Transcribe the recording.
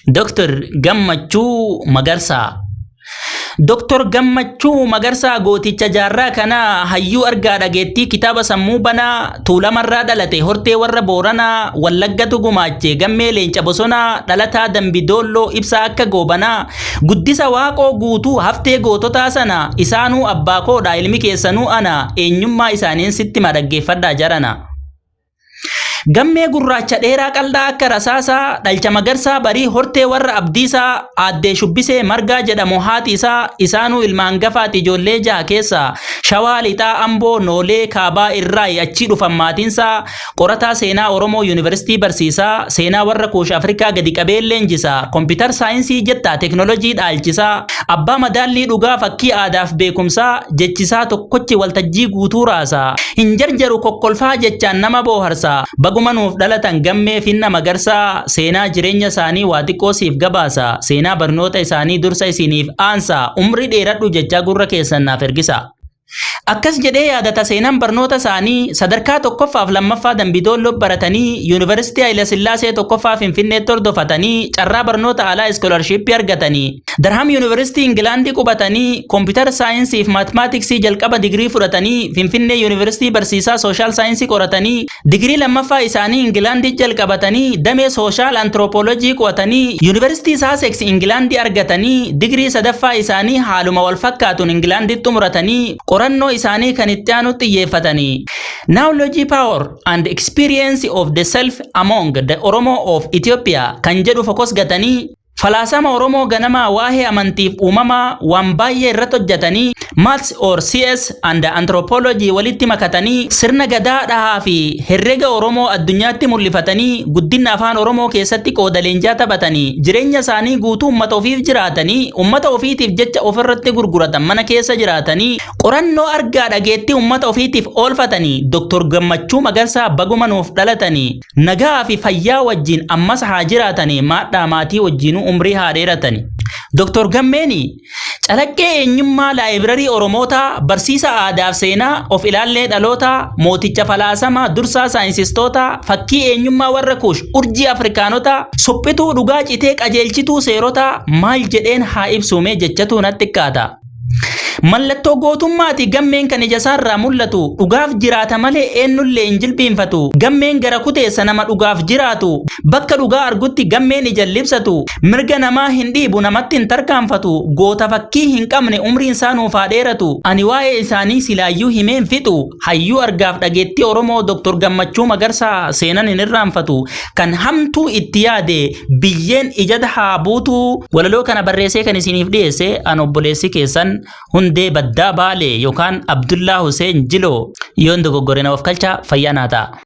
Dr. Gammachuu Magarsaa. Dr. Gammachuu Magarsaa gooticha jaarraa kanaa, hayyuu argaa dhageettii, kitaaba sammuu banaa, Tuulamarraa dhalate, hortee warra Booranaa, Wallaggatu gumaache gammee leenca bosonaa, dhalataa Dambi Doolloo, ibsaa akka Goobanaa, guddisa Waaqoo Guutuu, haftee goototaa sana. Isaanuu abbaa koodha, ilmi keessanuu ana. Eenyummaa isaaniin sitti madhaggeeffadhaa jarana. Gammee gurraacha dheeraa qal'aa akka rasaasaa, dhalcha Magarsaa Barii, hortee warra Abdiisaa, aaddee Shubbisee Margaa jedhamu haati isaa. Isaanuu ilma hangafaati ijoollee jaha keessaa. Shawaa Lixaa, Amboo Noolee Kaabaa irraa achii dhufan maatiinsaa. Qorataa seenaa Oromoo, yuunivarsiitii barsiisaa, seenaa warra Kuush Afrikaa gadi qabee leenjisaa, computer science jettaa teeknoolojii dhaalchisaa, abbaa madaallii dhugaa, fakkii aadaaf beekumsaa. Jechisaa tokkochi waltajjii guutuu raasaa, hin jarjaru kokkolfaa, jechaan nama booharsaa. Baguma nuuf dhalatan Gammee Finna Magarsaa. Seenaa jireenya isaanii waa xiqqoo siif gabaasa, seenaa barnoota isaanii dursa isiniif aansa. Umrii dheeradhu jechaa gurra keessan naaf ergisa. Akkas jedhee yaadata seenaan barnoota isaanii: sadarkaa tokkoffaaf lammaffaa Dambidoolloo baratanii, Yuunivarsiitii Hayilasillaasee tokkoffaa Finfinneetti hordofatanii, carraa barnoota alaa scholarship argatanii, Darham Yuunivarsiitii Ingilaandii qubatanii, computer science fi mathematics jalqaba digirii fudhatanii, Finfinnee Yuunivarsiitii barsiisaa social science qoratanii, digirii lammaffaa isaanii Ingilaandii jalqabatanii, damee social anthropology qo'atanii, Yuunivarsiitii Saaseks Ingilaandii argatanii, digirii sadaffaa isaanii haaluma wal fakkaatuun Ingilaanditti xumuratanii, qorannoo isaanii kan itti aanutti xiyyeeffatanii, "Knowledge, Power and Experience of the Self Among the Oromo of Ethiopia" kan jedhu focus gatanii, falaasama Oromoo ganamaa, waa'ee amantiif uumamaa waan baay'ee irratti hojjetanii, Maths or CS and Anthropology walitti makatanii, sirna gadaa dhahaa fi herrega Oromoo addunyaatti mul'ifatanii, guddina afaan Oromoo keessatti qooda leenjaa taphatanii, jireenya isaanii guutuu uummata ofiif jiraatanii, uummata ofiitiif jecha ofirratti gurguratan, mana keessa jiraatanii, qorannoo argaa dhageettii uummata ofiitiif oolfatanii. Dr. Gammachuu Magarsaa baguma nuuf dhalatanii. Nagaa fi fayyaa wajjin ammas haa jiraatanii, maadhaa maatii wajjinuu umrii haa dheeratani. Dr. Gammeeni calaqqee eenyummaa library Oromootaa, barsiisa aadaaf seenaa, of ilaallee dhalootaa, mooticha falaasamaa, dursaa saayinsistoota, fakkii eenyummaa warra Kuush, urjii Afrikaanotaa, suphituu dhugaa citee qajeelchituu seerotaa, maal jedheen haa ibsuumee jechatu natti xiqqaata. Mallattoo gootummaati Gammeen kan ija isaarraa mul'atu. Dhugaaf jiraata malee eenyullee hin jilbiinfatu. Gammeen gara kuteessa nama dhugaaf jiraatu. Bakka dhugaa argutti Gammeen ija libsatu. Mirga namaa hin dhiibu, namatti hin tarkaanfatu. Goota fakkii hin qabne, umriin isaa nuuf haa dheeratu. Ani waa'ee isaanii silaayyuu himeen fixu. Hayyuu argaaf dhageettii Oromoo Dr. Gammachuu Magarsaa seenan hin irraanfatu. Kan hamtuu itti yaade biyyeen ijata haa buutu. Walaloo kana barreessee kan isiniif dhiyeesse an obboleessi keessan Hundee Baddaa Baalee yookaan Abdullaa Hussein Jiloo. Yoon dogoggore na of kalchaa, fayyaa naa ta'a.